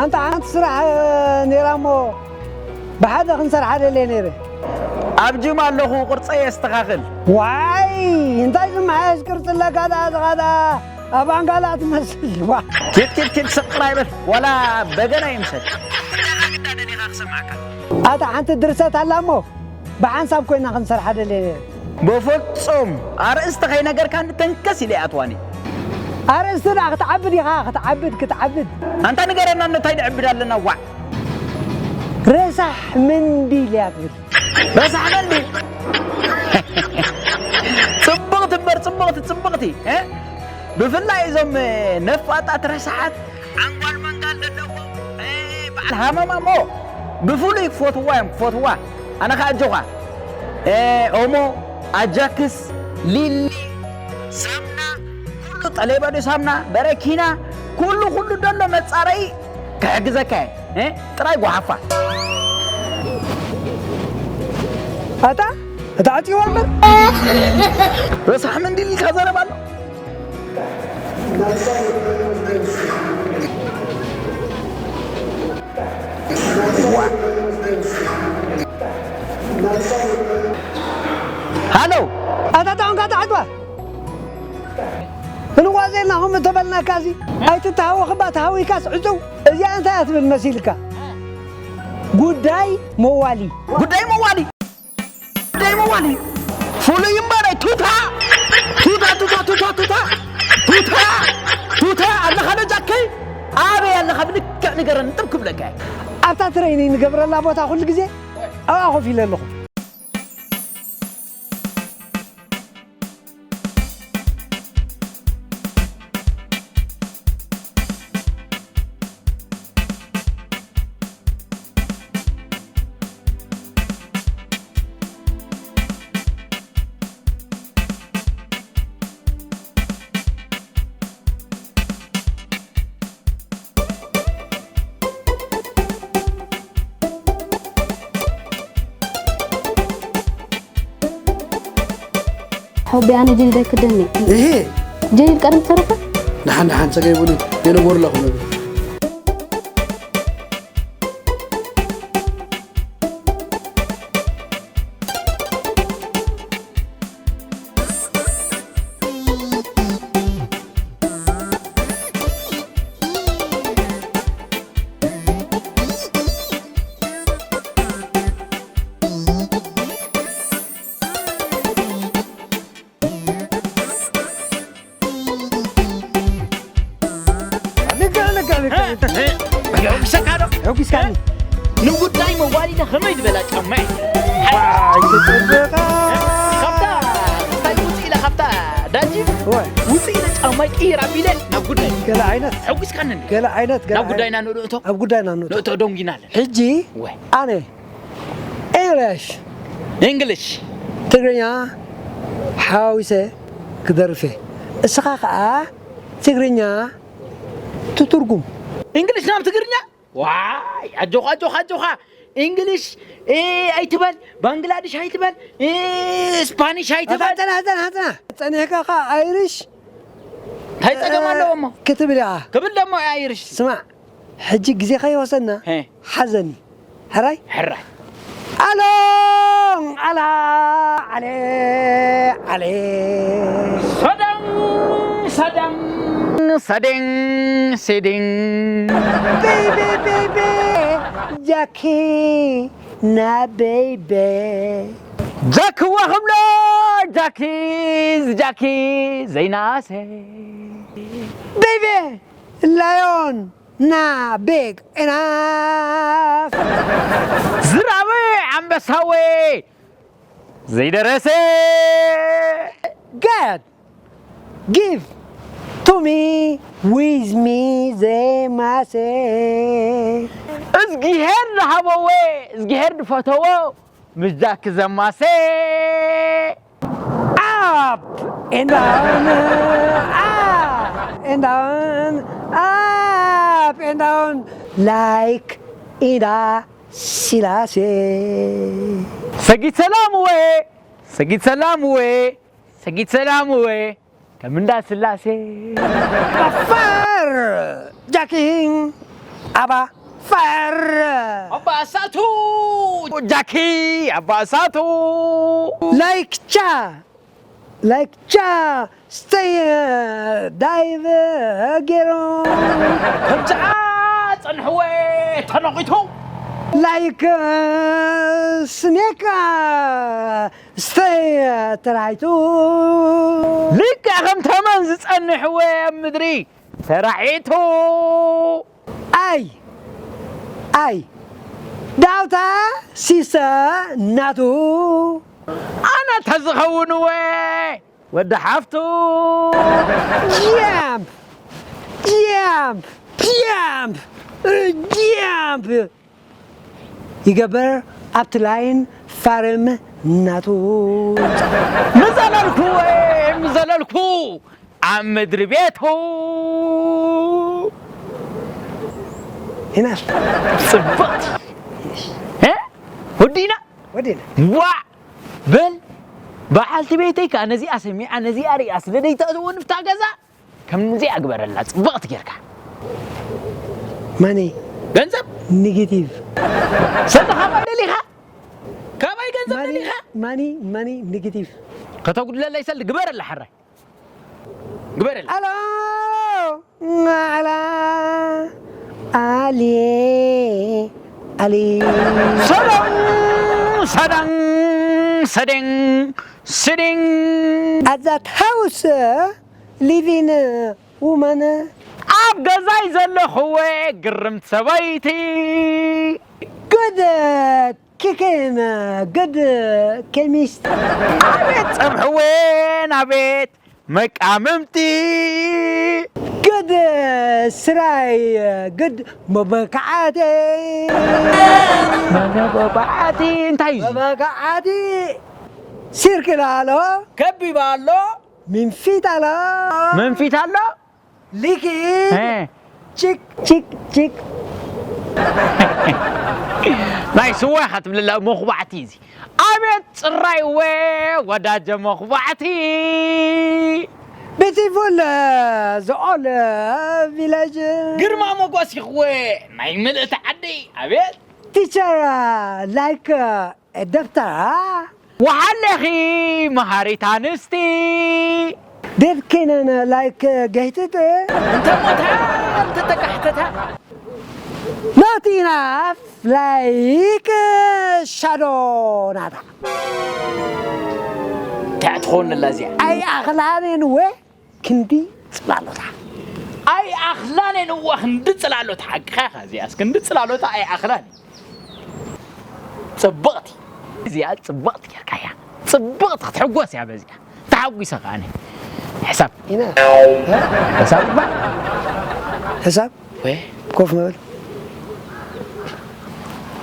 ኣንታ ሓንቲ ስራሕ ነይራ እሞ ብሓደ ክንሰርሓ ደልየ ነይረ። ኣብ ጅም ኣለኹ፣ ቅርጸይ የስተኻኽል። ዋይ፣ እንታይ ዝመሓየሽ ቅርጺ ኣለካ ደኣ፣ ዝኻ ደኣ ኣብ ኣንጋላ ትመስል። ዋ። ኪድ፣ ኪድ፣ ኪድ፣ ስቕ ጥራይ በል። ዋላ በገና ይምሰል። እንታይ ግዳ ደሊኻ ክሰምዓካ? ኣታ ሓንቲ ድርሰት ኣላ እሞ ብሓንሳብ ኮይና ክንሰርሓ ደልየ ነይረ። በፍጹም ኣርእስቲ ከይነገርካኒ ተንከስ ኢለ ይኣትዋኒ። ኣርእስቲ ደኣ ክትዓብድ ኢኻ፣ ክትዓብድ፣ ክትዓብድ። ኣንታ ንገረና፣ እንታይ ንዕብድ ኣለና? ዋዕ። ረሳሕ መንዲል እያ ትብል። ረሳሕ መንዲል? ጽብቕቲ እምበር ጽብቕቲ፣ ጽብቕቲ፣ እ? ብፍላይ እዞም ነፋጣት ረሳሓት ዓንጓል መንጋል ዘለዎ፣ እ፣ በዓል ሃመማ እሞ ብፍሉይ ክፈትዋ እዮም፣ ክፈትዋ። ኣነ ከኣ ኣጆኻ። እ፣ ኦሞ፣ ኣጃክስ፣ ሊሊ፣ ሳምና፣ ኩሉ ጠሌባዶ ሳምና፣ በረኪና፣ ኩሉ፣ ኩሉ ደሎ መጻረዪ ክሕግዘካ እየ። እ፣ ጥራይ ጓሓፋ። ኣታ፣ እታ ዕጽዋ እምበር። ረሳሕ መንዲል ኢልካ ዘረባ ኣሎ። ሃሎ። ኣታ ጣዑንካ ተዓግባ። እንዋዘ ኢልናኹም እተበልናካ እዚ ኣይትተሃወኽባ፣ ተሃዊካስ ዕጽው። እዚኣ እንታይ እያ ትብል መሲልካ? ጉዳይ መዋሊ። ጉዳይ መዋሊ። ጉዳይ መዋሊ። ፍሉይ እምበረይ ቱታ። ቱታ፣ ቱታ፣ ቱታ፣ ቱታ። ቱታ። ቱታ። ኣለኻ ዶ ጃከይ? ኣበይ ኣለኻ? ብልክዕ ንገረኒ፣ ጥብ ክብለካ እየ። ኣብታ ትረይኒ ንገብረላ ቦታ ኩሉ ግዜ ኣብኣ ኮፍ ኢለ ኣለኹ። ሖቢ ኣነ ጀዲደ ክደኒ እሄ ጀዲድ ቀደም ትሰርሑ ደሓን ደሓን ጸገይ ቡኒ የነጎርላ ኩነ ንጉዳይ መዋሊዳ ከመይ ዝበላ ጫማ እዩ? ካብታ እንታይ ውፅእ ኢላ ካብታ ዳጂ ውፅእ ኢለ ጫማይ ቅይር ኣቢለ ናብ ጉዳይ ገለ ዓይነት ሕጉስካኒ ገለ ዓይነት ገለ ናብ ጉዳይና ንእቶ ኣብ ጉዳይና ንእቶ ንእቶ ደንጊናለ ሕጂ ኣነ English፣ English፣ ትግርኛ ሓዊሰ ክደርፍ እየ። እስኻ ከኣ ትግርኛ ትትርጉም። English ናብ ትግርኛ? ዋይ ኣጆኻ ኣጆኻ ኣጆኻ English ኣይትበል፣ ባንግላድሽ ኣይትበል፣ ስፓኒሽ ኣይትበል። ጽንሕ ጽንሕ ጽንሕ ጸኒሕካ ከኣ ኣይርሽ እንታይ ጸገም ኣለዎ እሞ ክትብል ኢኻ። ክብል ደሞ ኣይርሽ። ስማዕ ሕጂ ግዜ ከይወሰድና ሓዘኒ። ሕራይ? ሕራይ። ኣሎ ኣላ ዓሌ ዓሌ ሰደን ሰደን ሰደን ሴደን ቤቤ ቤቤ ጃኪ ና ቤቤ ጃኪ ዋኽብሎ ጃኪ ጃኪ ዘይናሰ ቤቤ ላዮን ና ቤግ ኤናፍ ዝራበ ኣንበሳወ ዘይደረሰ God give to me with me ዘማሰ እዝጊሄር ዝሃበወ እዝጊሄር ዝፈተዎ ምስ ጃኪ ዘማሰ Up and down, up and down, up and down, like ኢዳ ሲላሴ። ሰጊድ ሰላም ወ ሰጊድ ሰላም ወ ሰጊድ ሰላም ወ ከም እንዳ ስላሴ። ፋር ጃኪ ኣባ ፈር ኣባሳቱ ጃኪ ኣባሳቱ ላይክ ቻ ላይክ ቻ ስተይ ዳይቭ ገይሮም ከምዝኣ ጸንሕወ ተነቒቱ ላይክ ስኔካ ስተይ ተራይቱ ልክዕ ከም ተመን ዝጸንሕወ ኣብ ምድሪ ተራዒቱ ኣይ ኣይ ዳውታ ሲሰ ናቱ ኣነ ተዝኸውንወ ወዲ ሓፍቱ ጃምፕ ጃምፕ ጃምፕ ጃምፕ ይገብር ኣብቲ ላይን ፋርም ናቱ ምዘለልኩ ምዘለልኩ ኣብ ምድሪ ቤቱ ኢናፍ ጽብቕቲ እ? ወዲና ወዲና ዋ በል በዓልቲ ቤተይ ከዓ ነዚኣ ሰሚዓ ነዚኣ ሪኣ ስለ ደይተእትዎ ንፍታ ገዛ ከምዚኣ ግበረላ ጽብቕቲ ጌርካ ማኒ ገንዘብ ኔጌቲቭ ሰልዲ ካባይ ደሊኻ ካባይ ገንዘብ ማኒ ደሊኻ ማኒ ማኒ ኔጌቲቭ ከተጉድለለይ ሰልዲ ግበረላ ሕራይ ግበረላ ኣሎ ማዕላ ኣሊ ኣሊ ሰደን ሰደን ሰደን ስድን ኣዛት ሃውስ ሊቪን ውመን ኣብ ገዛይ ዘለኽወ ግርምቲ ሰበይቲ good cooking good chemist ኣቤት ጸብሕወን ኣቤት መቃምምቲ good ስራይ good መበካዓቲ መበባዓቲ እንታይ እዩ መበካዓቲ ሲርክል ኣሎ ከቢባ ኣሎ ምንፊት ኣሎ መንፊት ኣሎ ሊኪ እ፣ ቺክ ቺክ ቺክ ናይ ስዋ ኢኻ ትብለላ መኹባዕቲ እዚ ኣቤት ጽራይ ወ ወዳጀ መኹባዕቲ beautiful the old village ግርማ ሞጎስ ይኽወ ናይ ምልእቲ ዓዲ ኣቤት teacher like ደብተራ ወሓለኺ መሃሪት ኣንስቲ ዴቭ ኬነን like ገይትት እንተሞታ እንተተካሕተታ not enough like ሻዶ ናታ እንታይ ትኸውን ኣላ እዚኣ ኣይኣኽላንን ወ ክንዲ ጽላሎታ ኣይኣኽላንን እዋ ክንዲ ጽላሎት ሓቅኻ ኢኻ እዚኣስ ክንዲ ጽላሎታ ኣይኣኽላን ጽብቕቲ እዚኣ ጽብቕቲ ጌርካያ ጽብቕቲ ክትሕጎስ እያ በዚኣ ተሓጒሰ ከኣነ ሕሳብ ኢና ሕሳብ እባ ሕሳብ ወይ ኮፍ መበል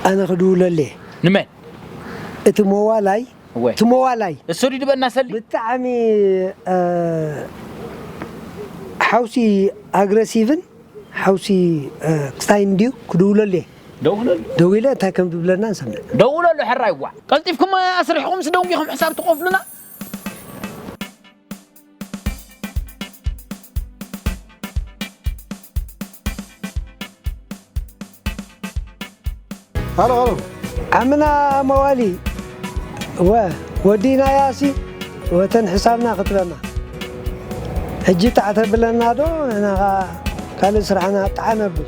ኣነ ክድውለለ ንመን እቲ ሞዋላይ ወይ እቲ ሞዋላይ እሱ ድዩ ድበና ሰሊ ብጣዕሚ እ፣ ሓውሲ ኣግረሲቭን ሓውሲ እ፣ ክስታይን ድዩ ክድውለሉ እየ ደውለሉ ደው ኢለ እንታይ ከም ዝብለና ንሰምዕ ደውለሉ ሕራይ ዋ ቀልጢፍኩም ኣስሪሕኹምስ ደንጒኹም ሕሳብ ትኸፍሉና ሃሎ ሃሎ ዓምና መዋሊ ወ ወዲናያሲ ወተን ሕሳብና ክትበና ሕጂ ጣዕ ተብለና ዶ ንሕና ኸዓ ካልእ ስራሕና ጣዕ ነብል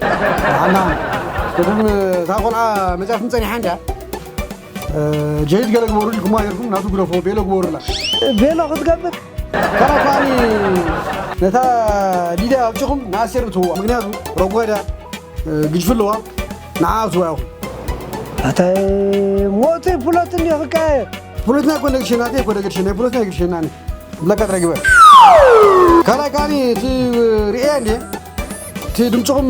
ዓና ቅድም እታ ቆልዓ መፅያትኩም ፀኒሓ እንድያ ጀይድ ገለ ግበሩ ኢልኩማ ነርኩም ናቱ ግደፎ ቤሎ ግበሩላ ቤሎ ክትገብር ካልኣት ከዓኒ ነታ ሊድያ ኣውጭኹም ንኣስቴር ብትህዋ ምክንያቱ ረጎዳ ግጅፊ ኣለዋ ንዓ ኣብዝዋ ኢኹም ኣታይ ሞቱ ፕሎት እንዲዮ ክቀያየር ፖለቲና ኮነ ግሸና ተይ ኮነ ግሸና ፖለቲና ግሸና ነ ብለካ ጥራይ ግበር ካልኣይ ከዓኒ እቲ ርእያ እንዴ እቲ ድምፅኹም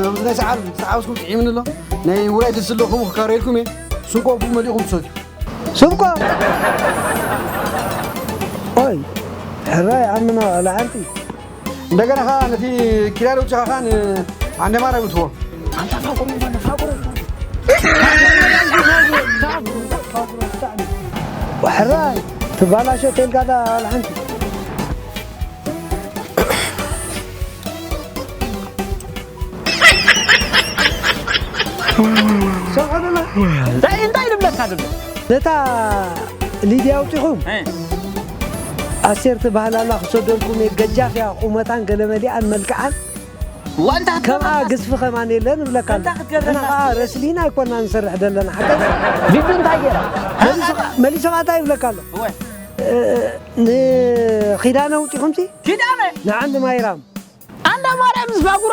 ከምዚ ናይ ሰዓል ሰዓብስኩም ጥዒምኒ ኣሎ ናይ ውራይ ደስ ኣሎ ከምኡ ክካረየልኩም እየ ስንቆ መሊእኹም ትሰትዩ ስብቆ ኦይ ሕራይ ዓምና ዋላ ሓንቲ እንደገና ኸዓ ነቲ ኪዳን ውጭኻ ኸዓ ንዓንደማር ኣይውትዎ ዋሕራይ ትባላሾ ተልጋዳ ዋላ ሓንቲ። እንታይ እንታይ ንብለካ ዘሎ? ነታ ሊድያ ኣውፂኹም ኣሴር ትበሃል ኣላ ክሰደልኩም እየ። ገጃፍ እያ፣ ቁመታን ገለመሊኣን መልክዓን ከምኣ ግዝፊ ከማን የለን እብለካ ኣሎ። ንሕና ከዓ ረስሊን ኣይኮና ንሰርሕ ዘለና ሓቀ ቢቢ እንታይ ገይራ? መሊሱ ከዓ እንታይ ይብለካ ኣሎ? ንኺዳነ ኣውፂኹምሲ ኪዳነ ንዓንዲ ማይራም ኣንዳ ማርያም ምስ ፋጉሮ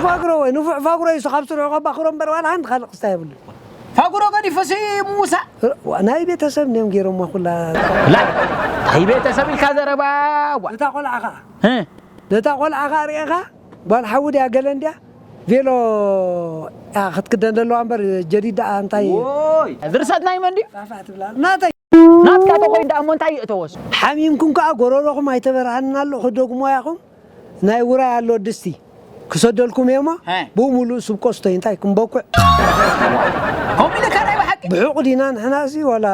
ፋጉሮ ወይ ንፉዕ ፋጉሮ እዩ ካብ ስርሑ ከባኽሮ እምበር ዋላ ሓንቲ ካልእ ክስታ የብሉ። ፋጉሮ ገዲፈሲ ሙሳ ናይ ቤተሰብ እንዲዮም ገይሮማ ኩላ። ናይ ቤተሰብ ኢልካ ዘረባ። እታ ቆልዓ ከዓ ነታ ቆልዓ ከዓ ርኤኻ ጓል ሓዊ ድያ ገለ እንድያ ቬሎ ክትክደን ዘለዋ እምበር ጀዲድ ደኣ እንታይ ድርሰት ናይ መን ድዩ? ናተይ ናትካ ተኾይኑ ደኣ እሞ እንታይ ይእተወስ? ሓሚምኩም ከኣ ጎረሮኹም ኣይተበርሃንን ኣሎ ክደግሞ ያኹም ናይ ውራይ ኣሎ ድስቲ ክሰደልኩም እየ እሞ ብኡ ሙሉእ ስብቆ ስተዩ እንታይ ክንበኩዕ ከምኡ ኢለ ካልኣይ ብሓቂ ብሑቕ ዲና ንሕናሲ ዋላ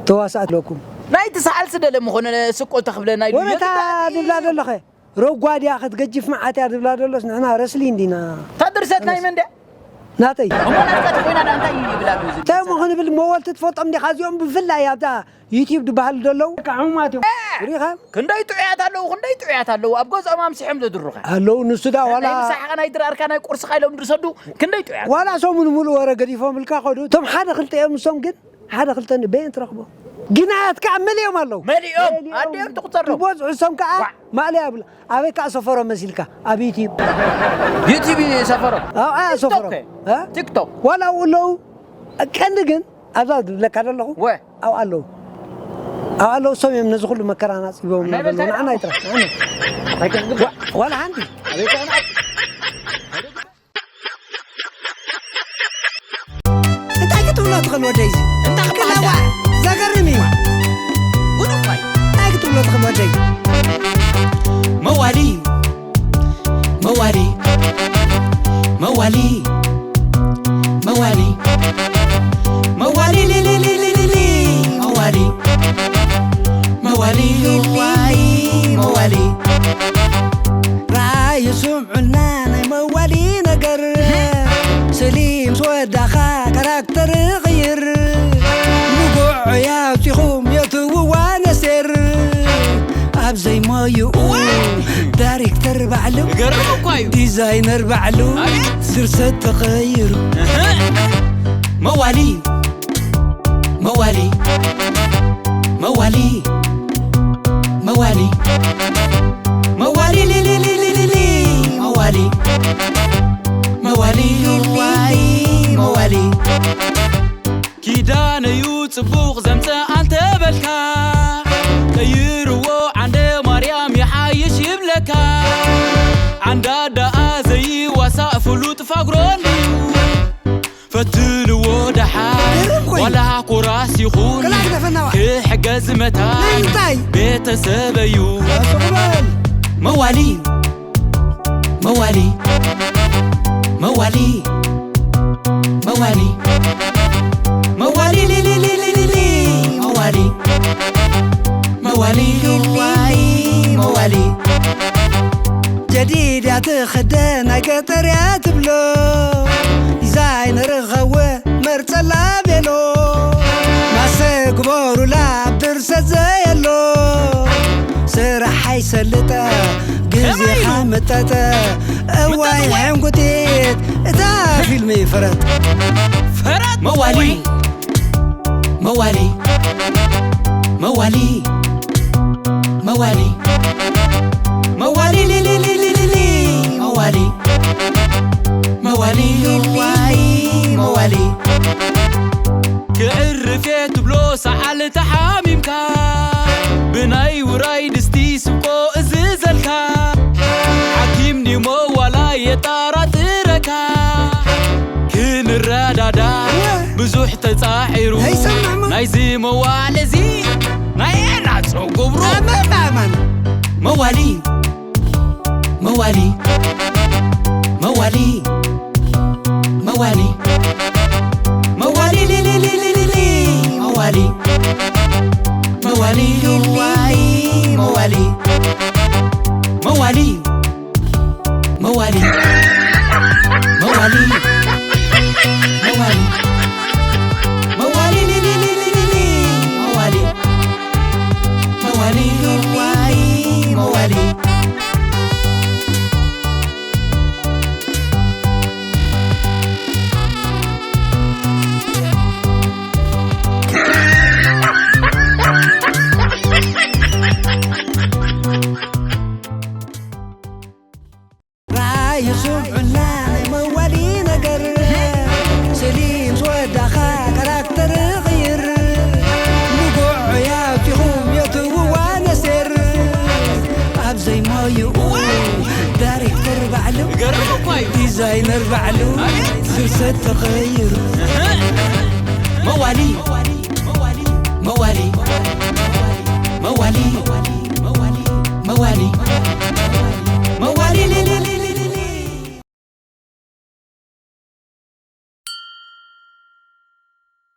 ተዋሳእት ኣለኩም ናይቲ ሰዓል ስደለ ምኾነ ስቆ ተኽብለና ኢሉ ወረታ ድብላ ዘለኸ ረጓድ እያ ክትገጅፍ መዓት እያ ዝብላ ዘሎስ ንሕና ረስሊን ዲና እታ ድርሰት ናይ መን ድያ ናተይ እሞ ናትካ ተኮይና ዳ እንታይ ይብላ ኣሎ እዚ እንታይ እሞ ክንብል መወልቲ ትፈልጦም ዲኻ እዚኦም ብፍላይ ኣብታ ዩቲብ ዝበሃሉ ዘለዉ ከዓ ሕሙማት እዮም ሪኻ ክንደይ ጥዑያት ኣለዉ ክንደይ ጥዑያት ኣለዉ ኣብ ገዝኦም ኣምሲሖም ዘድሩኻ ኣለዉ ንሱ ዳ ዋላ ናይ ምሳሕኻ ናይ ድራርካ ናይ ቁርስኻ ኢሎም ድሰዱ ክንደይ ጥዑያት ዋላ ሰሙን ሙሉእ ወረ ገዲፎምልካ ከዱ እቶም ሓደ ክልተ እዮም ንሶም ግን ሓደ ክልተ በየን ትረኽቦ ግናያት ከዓ መሊኦም ኣለዉ መሊኦም ኣዲኦም ትቁፀር ነው ዝበዝሑ እሶም ከዓ ማእለያ ብላ ኣበይ ከዓ ሰፈሮም መሲልካ ኣብ ዩቲብ ዩቲብ ሰፈሮም ኣብኣ ሰፈሮም ቲክቶክ ዋላ ኣብኡ ኣለዉ ቀንዲ ግን ኣብዛ ዝብለካ ዘለኹ ኣብኣ ኣለዉ ኣብኣ ኣለዉ እሶም እዮም ነዚ ኩሉ መከራና ፅቦም ንዓና ይጥራሕ ዋላ ሓንቲ እንታይ ክትብሎ ትኽእል ወደይ እዚ እንታይ ክትብሎ ዘገርም እዩ እንታይ ክትብሎ ትኽእል ወደይ መዋሊ መዋሊ መዋሊ መዋሊ መዋሊ መዋሊ መዋሊ መዋሊ ራእዩ ስምዑልና ናይ መዋሊ ነገር ስሊ ምስ ወዳኻ ካራክተር ቕይር ንጉዕ ያውፂኹም የትውዋ ነሴር ኣብ ዘይሞይኡ ዳይሬክተር ባዕሉ ዲዛይነር ባዕሉ ድርሰት ተቐይሩ መዋሊ መዋሊ መዋሊ መዋሊ መዋሊ ሊሊሊሊሊ መዋሊ መዋሊ መዋሊ መዋሊ ኪዳነዩ ጽቡቕ ዘምጽእ ኣንተበልካ ቀይርዎ ዓንደ ማርያም ይሓይሽ ይብለካ ዓንዳ ደኣ ዘይዋሳእ ፍሉጥ ፋግሮን ፈትንዎ ደሓን ዋላ ኮራስ ይኹን ክሕገዝ መታን ቤተሰበዩ መዋሊ መዋሊ መዋሊ መዋሊ መዋሊ ሊሊሊሊሊ መዋሊ መዋሊ መዋሊ ጀዲድ እያ ትኽደን ናይ ገጠር እያ ትብሎ ዲዛይነር ኸወ መርፀላ ቤሎ ማሰ ግበሩላ ኣብ ድርሰት ዘየሎ ስራሕ ኣይሰልጠ ግዜኻ መጠጠ እዋይ ሕንጉጢት እታ ፊልሚ ፈረጥ ፈረጥ መዋሊ መዋሊ መዋሊ መዋሊ መዋሊ ሊሊሊሊሊ መዋሊ መዋሊ መዋሊ መዋሊ ክዕርፍ እየ ትብሎ ሰዓል ተሓሚምካ ብናይ ውራይ ድስቲ ስብቆ እዝዘልካ ሓኪም ዲሞ ዋላ የጣራጥረካ ክንረዳዳ ብዙሕ ተጻዒሩ ናይዚ መዋል እዚ ናይ ኤና ጸጉብሩ መዋሊ መዋሊ መዋሊ መዋሊ መዋሊ ሊሊሊሊሊ መዋሊ መዋሊ መዋሊ መዋሊ መዋሊ መዋሊ መዋሊ መዋሊ መዋሊ ሊ- ሊ- ሊ- ሊ- ሊ- ሊ- መዋሊ መዋሊ ሊ- ሊ- ሊ- ሊ- መዋሊ ራእይ ስምዑና ናይ መዋሊ ነገር ስሊ ምስ ወዳኻ ካራክተር ቕይር ንጉዕ ያውቲኹም የትውዋ ነሴር ኣብ ዘይሞይኡ ዳይሬክተር ባዕሉ ዲዛይነር ባዕሉ ድርሰት ተኸይሩ መዋሊ